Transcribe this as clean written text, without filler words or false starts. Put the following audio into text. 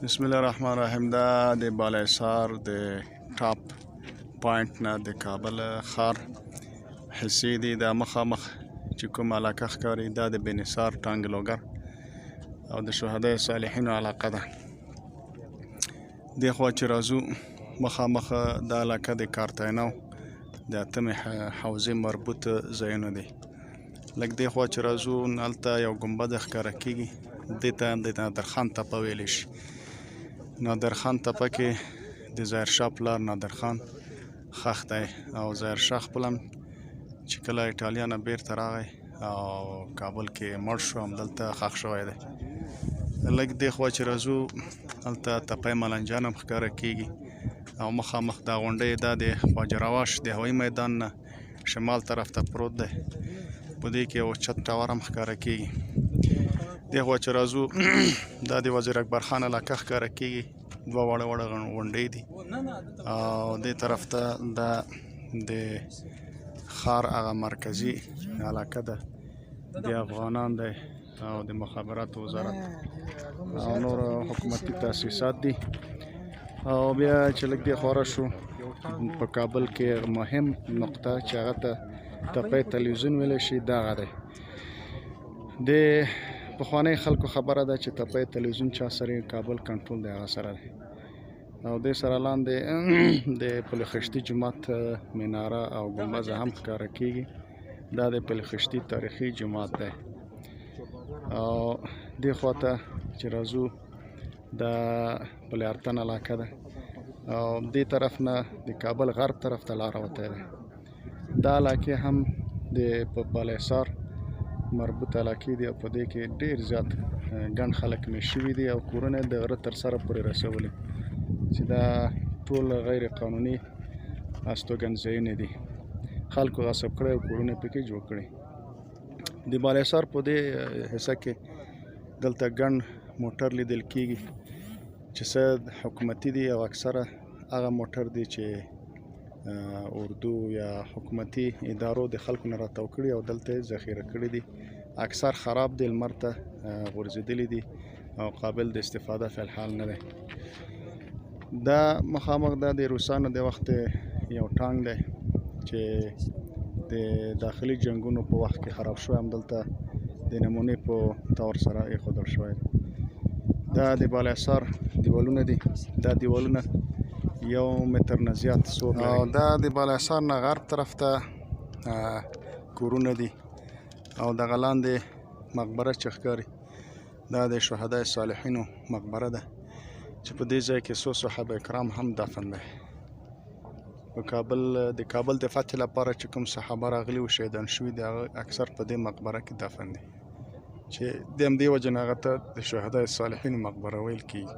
بسم الله الرحمن الرحیم. دا د بالاحصار د ټاپ پوینټ نه د کابل ښار حصې دي. دا مخامخ چې کوم علاقه ښکاري دا د بنیصار ټانګ لوګر او د شهدای صالحینو علاقه ده. دې خوا چې راځو مخامخ دا علاقه د کارتیناو د اتمې حوزې مربوط ځایونه دي. لږ دې خوا چې راځو هلته یو ګنبده ښکاره کېږي، دې ته د نادرخان تپه ویلی شي. نادرخان تپه کې د ظاهرشاه پلار نادرخان ښخ دی او ظاهرشاه خپل هم چې کله ایټالیا نه بیرته راغی او کابل کې مړ شو همدلته ښخ شوی دی. لږ دې خوا چې راځو هلته تپه ملنجان هم ښکاره کېږي او مخامخ دا غونډۍ دا د خواجه رواش د هوایي میدان نه شمال طرف ته پروت دی. په دې کې یو چت ټاور هم ښکاره کېږي. دې خوا چې راځو دا د وزیر اکبر خان علاقه ښکاره کېږي، دوه واړه واړه غونډۍ دي او دې طرف ته دا د ښار هغه مرکزي علاقه ده د افغانان دی او د مخابراتو وزارت او نور حکومتي تاسیسات دي. او بیا چې لږ دې خوا راشو په کابل کې مهم نقطه چې هغه ته تپه تلویزیون ویلی شي دغه دی. د پخوانۍ خلکو خبره ده چې تپه تلویزیون چا سره کابل کنټرول دی هغه سره دی. او دې سره لاندې د پل خشتي جومات مناره او ګنبزه هم ښکاره کېږي. دا د پل خشتي تاریخي جومات دی. او دې خواته چې راځو دا پل ارتن علاقه ده او دې طرف نه د کابل غرب طرف ته لاره وتلې ده. دا علاقې هم د په بالاحصار مربوط علاقې دي او په دې کې ډېر زیات ګڼ خلک مېشت شوي دي او کورونه د غره تر سره پورې رسولي چې دا ټول غیر قانوني استوګنځایونه دي. خلکو غصب کړی او کورونه پکې جوړ کړي. د بالاحصار په دې حصه کې دلته ګڼ موټر لیدل کېږي چې څه حکومتي دي او اکثره هغه موټر دي چې اردو یا حکومتي ادارو د خلکو نه راتاو کړي او دلته یې ذخیره کړي دي. اکثر خراب دي، لمر ته غورځېدلي دي او قابل د استفاده فی الحال نه دی. دا مخامخ دا د روسانو د وخت یو ټانک دی چې د داخلي جنګونو په وخت کې خراب شوی، همدلته د نمونې په طور سره ایښودل شوی دی. دا د بالاحصار دیوالونه دي. دا دیوالونه 1 متر نه زیات سور لري. او دا د بالاحصار نه غرب طرف ته کورونه دي او دغه لاندې مقبره چې ښکاري دا د شهدای صالحینو مقبره ده چې په دې ځای کې څو صحابه کرام هم دفن دی. په کابل د کابل د فتح لپاره چې کوم صحابه راغلي او شهیدان شوي دي هغه اکثر په دې مقبره کې دفن دي چې د همدې وجې نه هغه ته د شهدای صالحینو مقبره ویل کېږي.